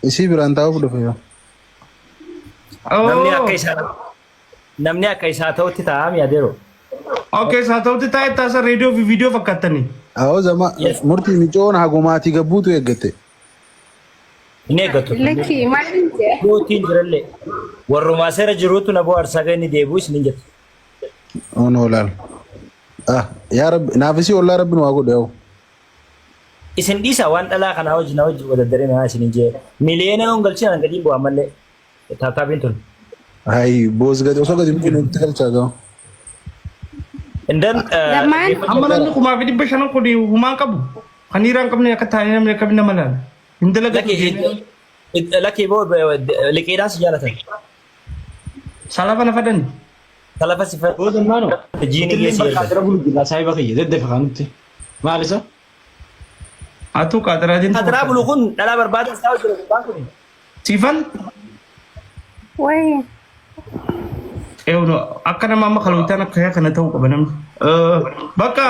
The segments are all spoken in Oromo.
Isii biraan taa'uuf dhufe yoo. Namni akka isaa namni akka isaa ta'utti taa'aa mi adeero. Okay, isaa ta'utti taa'e taasa reediyoo fi viidiyoo fakkaattanii. Awoo zama Yes. murtii micoon hagumaatii gabbuutu eeggatte. Hin eeggatu. Lakki maaliin jee? Gootiin jirallee warrumaa seera jiruutu na bohaarsaa kan inni deebi'u isin hin jettu. Onoo laal. Ah yaa rabbi naaf isii ollaa rabbi nu haa godhu yaa'u. Isin dhiisa waan dhalaa kanaa hojii na hojii wadaddare naa isin hin jee. Miliyoona yoon galchin an gadiin bu'a ammallee. Taaptaapiin tun. Hayi boos gadi osoo gadi hin nutti galchaa gahu. Indan Lamaan. Amma namni 1500 kun humaan qabu. Kan dhiiraa hin qabne akka taa'ee namni akka nama laala. Hin dalagatu jedhee. Lakki boo liqiidhaan si jaalatan. Salafa na fadani. Salafa si fadhan. Booda maano. Jiini Nutillee geessi bakka erga. qaxira bulu jirra saahiba kiyya daddafe kaa nutti. Maal isa? Atuu qaaxiraa deemtu Qatiraa bulu kun dhalaa barbaada isaa jira gurbaan kun. Siifan Wayii. eewno akka nama amma kalootaan akka yaa kana ta'uu qaba namni. Bakka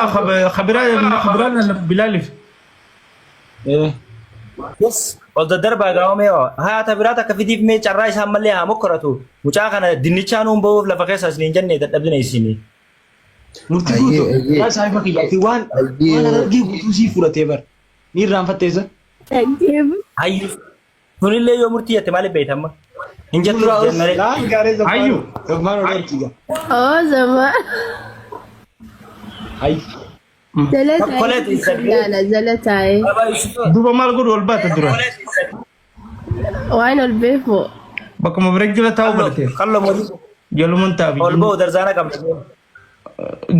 kabiraa kabiraa bilaaliif. Eh. Yes. Ol daddarbaa gaa'oo mee haa ta biraa takka fidiif mee carraa isaan mallee haa mokkoratu. Mucaa kana dinnichaa nuun ba'uuf lafa keessa isin hin jenne dadhabdina isinii. Murtii Ayyee, guutuu. ayyee. Yaa saahiba kiyya ati waan Ayyee. waan harargee guutuu sii fudhatee bar. Ni irraanfattee isa? Dhaggeeffa. Hayyu. Sunillee yoo murtii jette maaliif beekta amma? Hin jettu Nurraa us. malee. Laan gaaree Hayyu. zammaan. Zammaan odoo artiga. Oo zama. Hayyu. Jala Tokkoleet taa'ee isa ilaala jala taa'ee. Baba Yusuf. Duuba maal godhu ol baata dura. Waan ol beeku. Bakkuma bira jala taa'u barate. Qallo mootii Jaluman taabi. ol ba'u darzaana qabna.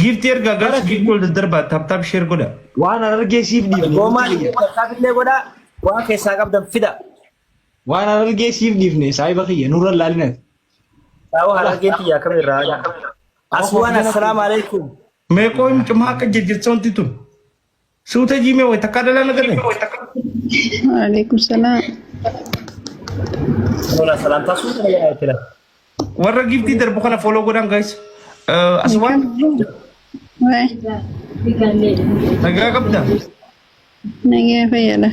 Giiftii ergaa gaas giiftii ol daddarbaa taap taap sheer godha. Waan harargee siif dhiifne. Goomaa murtii kiyya. illee godhaa waan keessaa qabdan fida. Waan harargee siif dhiifne saahiba kiyya nurra laalinati. Saawwa harargeen tiyya akkamirraa. Aswaan assalaamu alaikum. Meeqoo hin cimaa akka jejjecha wanti tun. Suuta jiimee wayi takkaa dhalaa nagarre. Waalaikum salaam. Tola salaamtaa suuta na jedhaa itti Warra giiftii darbu kana follow godhaan guys. Aswaan Waay, nagaa qabda. nagaa fayyada.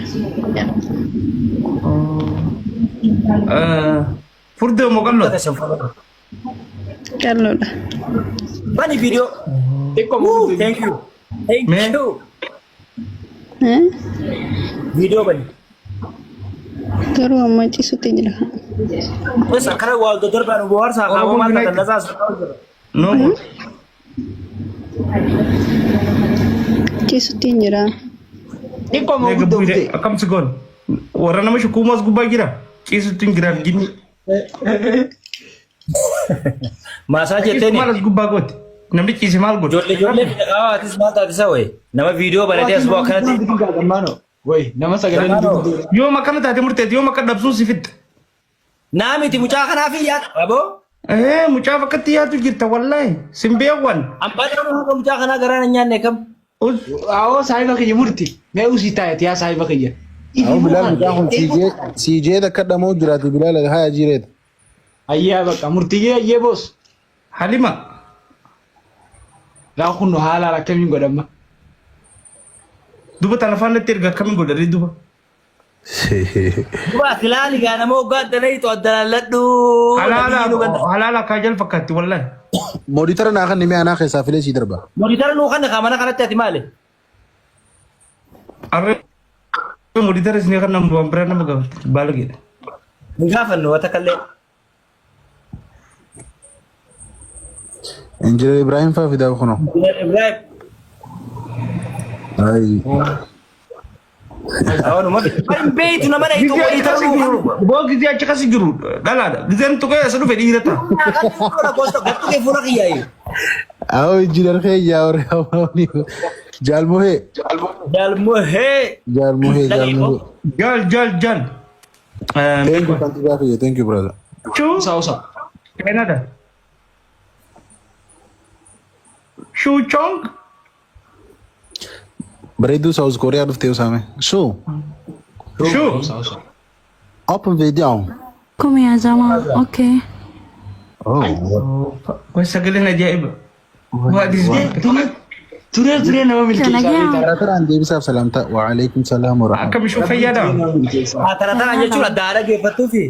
Furdoo moo qal'oo? Qal'oodha. Bani viidiyoo. Xiqqoo Woo, murtii. Thank you. Thank Mee? you. Eh? Viidiyoo bani. Garuu amma ciisutti jira. Yes, akkana waa daddarbaa nu bohaarsaa Oromoo kaawwamaa United. taatan nasaas jira. No more. Ciisutti hin jira. Xiqqoo moo Mee guddoo gabbuu butee? akkam si goon? Warra nama shukkuumaas gubbaa jira. Ciisutti hin jiraaf jinni. Maasaa Ciisu jetteeni. maal as gubbaa gooti? Namni ciise maal godha? Ijoollee ijoollee hawaatis maal taate isa wayi. Nama viidiyoo banatee as bu'u akkanatti. Wayi nama sagalee nuti guddoo. Yoom akkana taate murteetti yoom akka dhabsuun si fixxe. Naa miti mucaa kanaaf hin yaadu. Aboo. Ee mucaaf akkatti yaadu jirta wallaahi sin beekan. Abbaan nama haqa mucaa kanaa garaa na nyaanne kam. Us Awoo saahiba kiyya murti. Mee usii taa'eeti yaa saahiba kiyya. Awoo Bilaal mucaan kun siijee siijee takka dhamoo jiraate Bilaal haya jireeta. Ayyaa bakka murtiyyee ayyee boos. Halima Laa kun haalaan akkamiin godhamma. duba tana afaan natti erga akkamiin godhadhee duba. Duba ati laali gaa nama hoggaa addana hiixu addalaalladhu. Halaala halaala kaajal fakkaatti wallaahi. Mooditara naa kan nimee anaa keessaa filee sii darba. Mooditara nuu kan kaa mana kanatti ati maali? Arree mooditara isinii kan nama waan biraa nama gaafatti baalageedha. Hin gaafannu wata kallee. Injinar Ibrahim faa fidaa kunoo. Ibrahim. Ayi. Awwaanuma. Hin beeytu nama na hiixu Gizee achi mooditara kasi nuu jiru kan. boo gizee achi kasi jiru dhalaadha. Gizeen tuqee as dhufe dhiira ta'a. Gattu kee fuula kiyyaayi. Awoo injinar keenya warri hawwaanii. Jaalmuhee. Jaalmuhee. Jaalmuhee jaalmuhee. Jaal jaal jaal. Thank you kantiibaa kiyya thank you brother. Chuu Usa usa. Canada. Shuu Chong. Bareedduu South Korea dhuftee usaame. So Shuu. Usa usa. open video. Come ya jama? Okay. Oh. Kun sagaleen ajaa'iba. What is Tuni Turee turee nama milkeessaa Nagaa. beektaa. Tara taraan deebisaaf salaamtaa. Waalaikum salaam wa Akka rahmatullahi. bishuu fayyaadha. Turee nama milkeessaa. Haa tara taraan jechuun adda haadha geeffattuufi.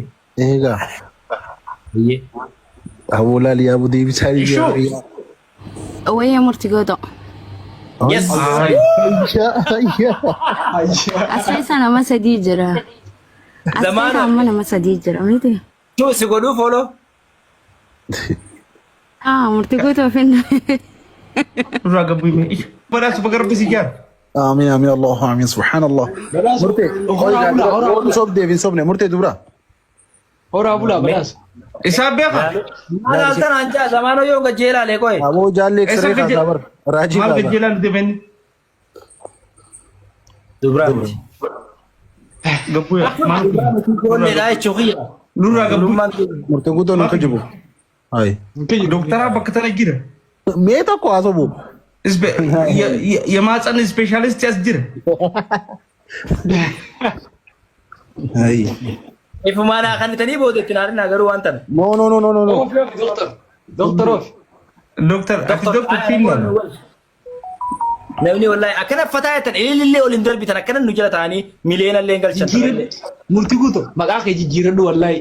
Eegaa. Aboo laali yaaboo deebisaa Ishoo. Wayya murtii gooto. Yes. As keessa nama sadii jira. As keessa Zamaana. amma nama sadii jira miti. Tu si godhuu fooloo. Ah, murtii gootoo finna. Nurraa gabbuu hime. Badhaasa baga rabbi si jaara. Amiin amiin Allahu amiin subhanallah. Badhaasa. Murtee. Horaa bulaa horaa Waan bulaa. sobdeef hin sobne murtee dubra. Horaa bulaa badhaasa. Isaa beeka. Maal halkan hanjaa zamaanoo yoo gajjee ilaalee qoye. Aboo jaallee Eessa eksiree gajje- kaasaa bar. Raajii Maal kaasaa. gajjeelaan deemanii? Dubraa miti. Gabbuu yaa. Maal? Goonneedha jechuu kiyya. Nurraa gabbuu. Durummaan Murteen guutuu nu kijibu. Ayi. Doktara bakka tana jira. Mee tokko haasobu. የማህፀን ስፔሻሊስት ያስጅር Ayi. Ifumaan haa kannitanii booda itti naarinaa garuu waan tana. No no no no no no. Ofi ofi doktor. Doktor ofi. ዶክተር አቲ ዶክተር ፊልም Namni wallahi akkana fataa jettan ilillee ol hin darbitan akkana nu jala ta'anii miliyoona illee hin galchan. Jijjiiradhu. Murtii guutuu maqaa kee jijjiiradhu wallaahi.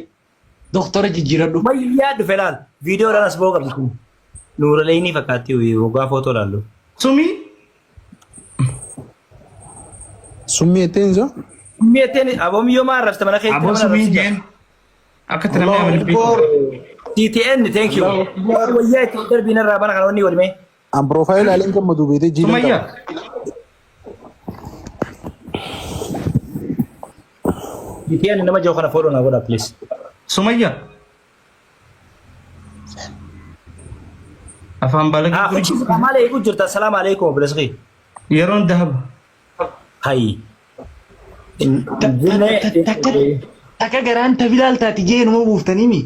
Doktora jijjiiradhu. Mayyaa dhufe laal viidiyoodhaan as ba'uu qabdi kun. Nuura leeyinii fakkaatti waggaa footoo laallu. ሱሚ Summii jetteen isa? Mi'etteen aboomiyyoo maa arrabsite mana keetti አቦ nama ሱሚ arrabsite. ጄን አከተለማ ያመልቤ TTN thank you. Wayyaa itti darbiin irraa bana kana wanni walime. An piroofaayil aleen gammadu beetee jiilin ሱመያ qaba. TTN nama jiru kana follow naa godhaa please. ሱመያ afaan baalagee Ah, kuchi maal eeguu jirta? Assalaamu alaikum obboleessi kee. yeroon dahaba Hayi. Takka garaan tabilaal taati jee numa buuftanii mi?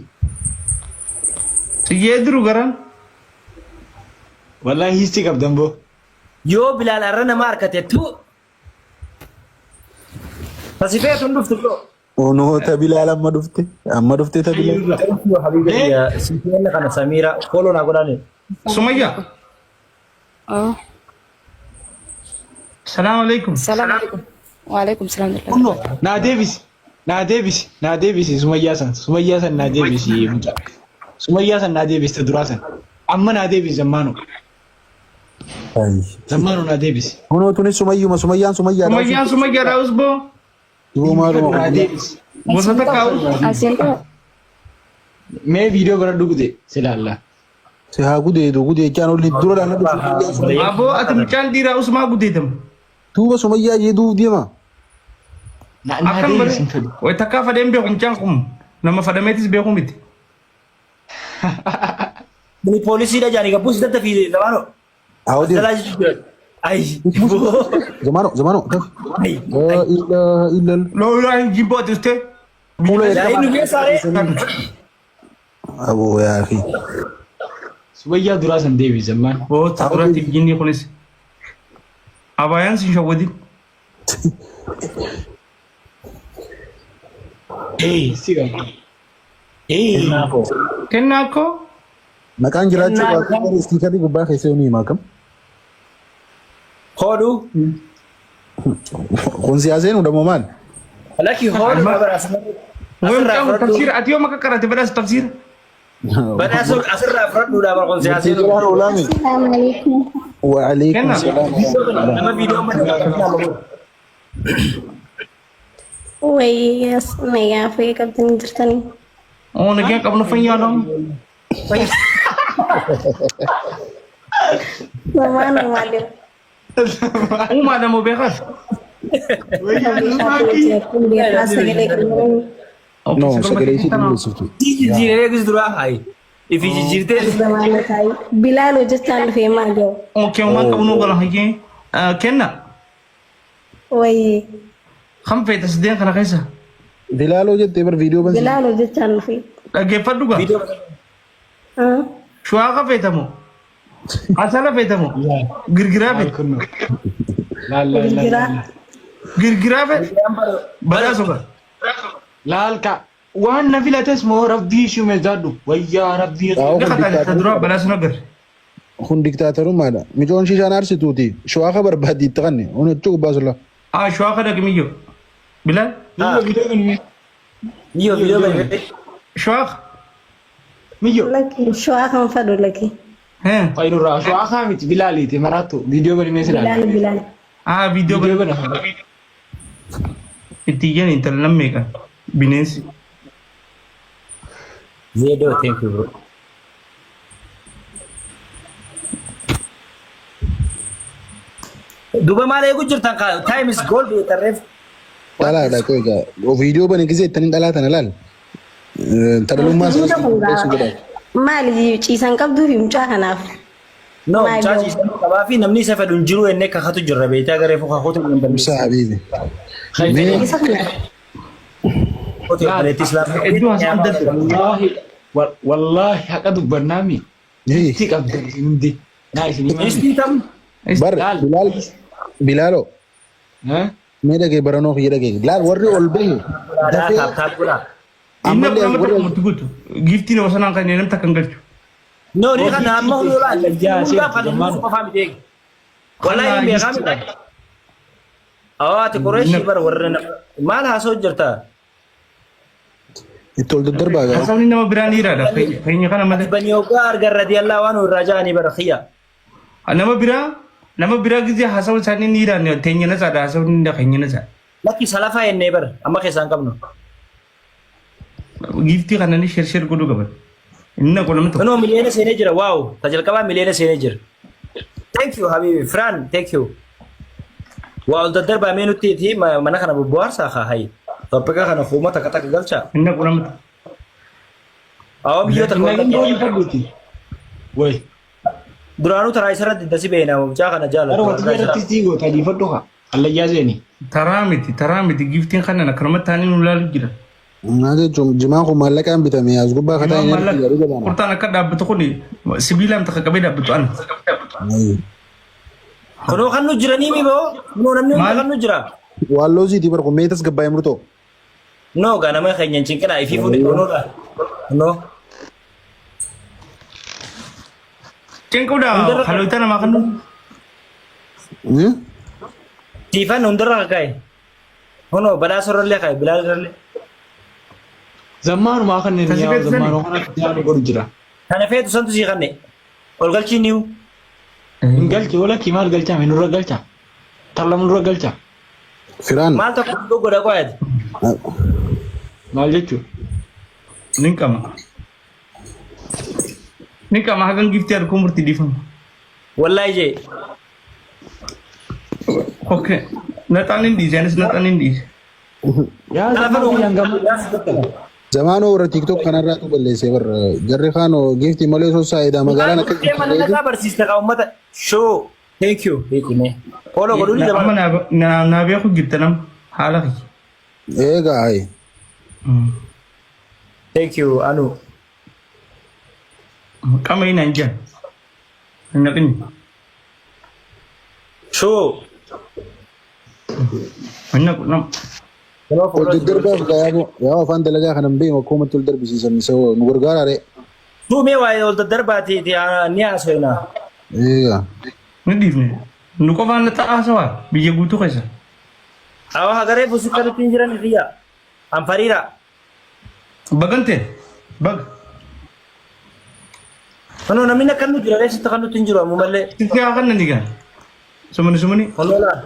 siyyee diru garaan Wallaahi hiisti qabdan boo. Yoo Bilaal arra nama harkate tu. Tasifee tun dhuftu bro. Onoo ta Bilaal amma dhufte. Amma dhufte ta Bilaal. Thank you habibi kiyya. TTN kana Samiira follow naa godhaa. ሱመያ Oh. ሰላም አለይኩም Salam alaikum. Wa alaikum salam. Kunno naa deebisi. Naa deebisi. Naa deebisi sumayyaa san. Sumayyaa san naa deebisi mucaa. Sumayyaa san naa deebisi ta duraa san. Amma naa deebisi zammaanoo. Ayi. Zammaanoo naa deebisi. Onoo tunis sumayyuma sumayyaan sumayyaadha. ሱመያን ሱመያ ዳውስ ቦ Duboo maaluma Naa deebisi. gosa takka Asiin Mee viidiyoo bara dhugde silaallaa. Si haa gudeedu gudeechaan olli dura dhaan dhufu sumayyaa. አቦ ati mucaan dhiiraa usmaa gudeetam Duuba sumayyaa jee duuf deema. Naa naa akkam deebisi hin fedhu. way takkaa fadheen beeku mucaan kun nama fadhameetis beeku miti Kuni poolisiidha jaanii gabbuus dadda fi zamaanoo. Haa deema. Jalaa jechuudha. Ayi. Zamaanoo zamaanoo. Ayi. Laa ilaaha illallah. looyilaa hin jibboo ati ustee Fuula Yaa'ii nu keessa ree. Aboo yaa akhi. Sumayyaa duraa san deebisi zammaan. Boota duraatiif jinni kunis abaayaan sin shawwadin Hiisti qabdan. kennaa koo Maqaan jiraachuu baatu istiikarii gubbaa keessa ni himaa kam? Hoodhu. Kun siyaaseen hundamoo maal? Lakki hoodhu ወይ asirraa mucaan kun fudhadhu. tafsiira ati yoo maka qarate badhaasa tafsiira Badhaasa asirraa fudhadhuudha bara kun siyaaseen. Murtii olaame. Assalamu alaikum. Waalaikum Kenna. salaam. Nama viidiyoo mana. Wayii nagaa fayyaa qabdanii jirtanii. oo nagaan qabnu fayyaadha Namaan maali? uumaadha moo beekaas Beekaa sagalee qabdanii. No, sagalee ishee dhiyeessiftu. Jijjiiree eegis duraa hayi. Ifi jijjiirtee. Zamaana taa'ee. Bilaal hojjechaan dhufee maal gahu? Okay, waan qabnu gala hayyee kenna Wayii kan feete sideen kana keessa Bilaaloo jettee bar viidiyoo bansi. Bilaal hojjechaan dhufee. dhaggeeffadhu gaa shuwaaqa feetamoo asala feetamoo girgiraa feete Kunno. Laal laal laal. Girgiraa. girgiraa feete badhaasa gaa Laal ka waan na filates moo rabbii shume zaadhu wayyaa rabbii. Haa Ni kun kataate bikkaa ta duraa badhaasa nu agarre. Kun diktaatarummaadha. Micoon shishaan aarsituuti. Shawaa barbaaddi itti kanne. Kun jechuu gubbaa sulla. Ah, shawaa kana kamiyyoo. Bilaal. Miyyo viidiyoo kan Miyyo viidiyoo kan Shawaa. Miyyo. Lakki shawaa kan fadhu lakki. Fayyinurraa shawaa kaa miti bilaaliiti maraattu viidiyoo bani mee silaa. Bilaal bilaal. Ah, viidiyoo Viidiyoo bana. Itti iyyan intala nam meeqa? Bineensi. Zeedoo thank you bro. Duba maal eegu jirtan kaa time is gold tarreef. Dhalaadha qoy egaa. Viidiyoo bane gisee ittaniin dhalaa tana laal. Tadhalummaa Mucaa sana kun qopheessuu godhaa. Maali ciisan qabduu fi mucaa kanaaf. No, Maal mucaa yoo? ciisan qabaa fi namni isa fedhu hin jiru ennee kakatu jirra beektaa garee fuka kootu hin Ibsaa balleessu. habiibi. Mee Isa kana. Kootu obboleettii Islaamaa. Iddoo haasa'an dadhabe. Wallaahi wallaahi haqa dubbannaa mi. hii, Itti qabdan isin hundi. Naa isin himaa mi. Istii tam bar Bilaal Bilaaloo mee dhagee baranoo kiyya dhagee. Laal warri ol bahe dafee taap taap godhaa. Inni ammallee nama warri tokko murti guutu. Giiftiin nama sanaan kan namni takka hin galchu. No, ni kana amma hunduu laal. Yaa Hundaa kan seenti hunduu qofaa miti eegi. Wallahi hin beekaa miti. Awaa ati Qureeshii bara warra nama maal haasoo jirta? itti ol daddarbaa gaa. Haasawni nama biraan dhiiraadha. Keenya kana malee. Bani hoggaa argan radiyallaa waan irraa ja'anii bara xiyya. Nama biraa nama biraa gizee haasawa isaanii ni dhiiraan teenya nasaadha haasawni keenya nasaadha. Lakki salafaa jennee bara amma keessaa hin qabnu. Giiftii kana ni sheer sheer godhuu qaban. Inni naqu namni tokko. Kunoo miliyoona seenee jira waaw ta jalqabaa miliyoona seenee jira. Thank you habibi Fran thank you. Waa ol daddarbaa mee nutti ti mana kana bobbohaarsaa haa hayi. Toppika kana fuuma takka takka galchaa. Inni naqu namni tokko. Awwa biyyoota Nagin takka goolii fadhuuti. Wayi. Duraanuu taraa isarratti dasi beena mucaa kana Gara jaalatu. wata irratti sii goota adiifadhu haa. Hallayyaa seeni. Taraa miti taraa miti giiftiin kanan akkanumatti taanii nu ilaalu jira. Naa jechuun jimaan kun maallaqaan bitame as gubbaa kataa hin Maallaqa arginu garuu Qurxaan akka dhaabbatu kun sibiilaan takka qabee dhaabbatu ana. Kunoo kan nu jiranii mi boo? Kunoo namni hunda kan nu jira. Waan looziitii bar kun meetas gabbaa'ee murtoo. No gaa nama keenya hin cinqinaa ifii fuudhe kunoodha. Kunoo. Cinquudha haloota namaa kan nuti. Siifan hundarra kakaa'e. Kunoo badhaasa irrallee kaa'e bilaal irrallee. Zammaanumaa kan inni yaa'u zammaanuu kan akka yaa'u godhu jira. Kana feetu santu sii kanne. Ol galchii niiwu. Hin galche walakkii maal galchaa mee nurra galchaa. Tarlama nurra galchaa. Firaan. Maal tokko godha qo'aati. Maal jechuun? Nin qama. Nin qama hagan giiftii harkuu murtii dhiifama. Wallahi jee. Okay. Naxaan hin dhiise anis naxaan hin dhiise. Yaa Zamaanoo warra TikTok kanarraatu balleessee barra. Jarri kaanoo giiftii malee sossaa'eedha magaalaan akka Maal mana nagaa barsiiste kaa uummata. Shoo. Thank you. Hiikune. Follow godhuun Amma jabaa. naa beeku jirta nama haala kiyya. Eegaa hayi. Thank you Anu. Qama inni hin jiran. Hin naqinni. Shoo. Hin naqu nama. Ol daddarbaaf gaa yaa afaan dalagaa kanan beeknu akkumatti ol darbisiisan isa nu gargaara ree. Tuumee waa'ee ol daddarbaati ni haasofna. Eegaa. Ni dhiifne. Nu qofaan na xaasawaa biyya guutuu keessa. Awa hagaree busikkanutti hin jiran xiyya. Anfariira. Bagante. Baga. Kunoo namni akka nu jira reessitti kan nutti hin jiru ammumallee. Sitti haa kan ni gaa. Sumuni sumuni. Kunoo laal.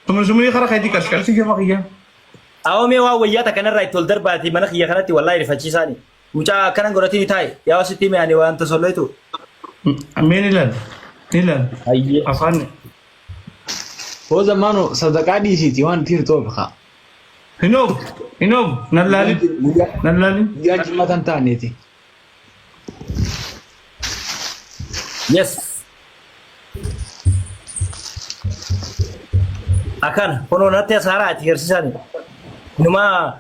Sumuni sumuni kara keetii qarshi qarshi gama kiyya. Awwa mee waan wayyaa takka narraa itti ol darbaati mana kiyya kanatti wallaahi rifachiisaani. Mucaa akkanan godhatii taa'e yaa sitti hime ani waan tasolleetu. Mee ni ilaali. Ni ilaali. Afaan. Hoo zammaanoo sadaqaa dhiisiiti waan ittiin toof haa. Hin oofu. Hin oofu. Nan laalin. Nan laalin. Guyyaa jimma tan taaneeti. Yes. Akkana kunoo natti asaaraa ati garsiisaani. Numaa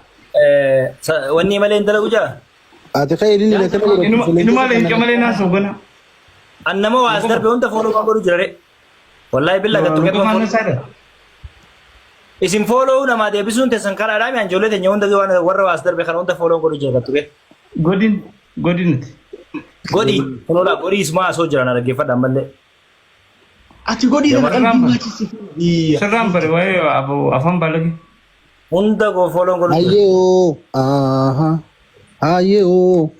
wanni malee hin dalagu jaa. Ati ka'ee ilillee kana godhatu. Inumaa leenca malee naasoo gana. An nama waa as darbe hunda fooloo kan godhu jira re. Wallaahi billaa gattu Nu kennu qofaan nasaadha. Isin fooloo namaa deebisuun teessan karaadhaa mi anjoollee teenya hunda waan warra waa as darbe kana hunda fooloo godhu jira gattu kennu. Godin. Godin nuti. Godhi kunoolaa godhi isumaa asoo jiran dhaggeeffadha ammallee. Ati godhii tana Sirraan qalbii bare. maachisi. Sirraan bare waa'ee afaan baalagee. Hunda goo follow godhu. Ayyee oo. Aha. Ayyee oo.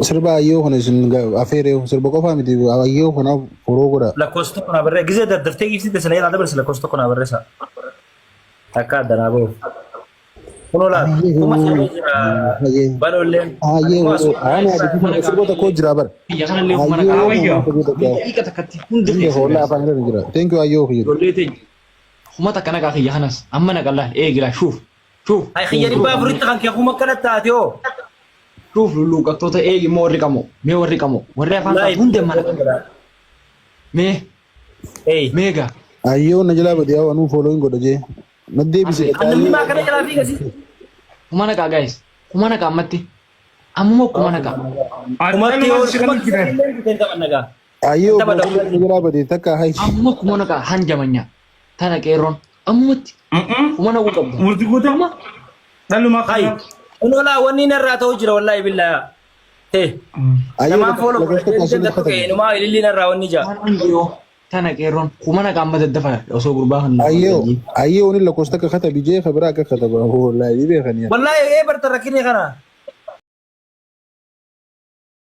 Sirba ayyee kana isin afeeree sirba qofaa miti ayyee kanaaf follow godha. Lakkoofsa tokko naa barreessa. Gizee daddaftee ibsite sana ilaa dabarse lakkoofsa tokko naa barreessa. Takka adda naa bahu. Kunoo laata. Kuma sirba jira. Baloolleen. Ayyee oo. Ani adii sirba tokko jira bara. Biyya kanallee kuma Ayyee naqaa. oo. Daqiiqa takkatti hundi Hundi keessa. hoolaa afaan irra jira. Thank you ayyee oo. Ijoollee teenya. Kuma takka naqaa kiyya kanas. Amma naqallaa eegilaa shuuf. Shuuf. Ay xiyya 400tti kan kee kuma akkana taate hoo. Shuuf lulluuqattoota eegi immoo warri qamoo. Mee warri qamoo. Warri afaan qabu hundi amma naqaa. Mee. Mee gaa. Ayyee na jalaa badii haa anuu follow hin godha jee. Na deebise. Namni maa kana jalaa fiigasi. Kuma naqaa guys. Kuma naqaa ammatti. Ammuma kuma naqaa. Kumatti yoo kumatti illee taphan nagaa. Ayyee obbo na jalaa badii takka hayi. Ammuma kuma naqaa hanjamanya. Tana qeerroon. Ammumatti. Kuma naquu qabda. Murtii guutuu. Dhalumaa Hay. Kunoo laa wanni narraa ta'u jira wallaahi billaa. Tee. Namaan follow godhatee dattu ka'e inumaa ililli narraa wanni jaa. Tana qeerroon kuma naqaa amma daddafa osoo gurbaa kan. Ayyee ayyee oni lakkoofsa takka katabi jee kabiraa akka kataba wallaahi ni beekani. Wallaahi ee barta rakkinni kana.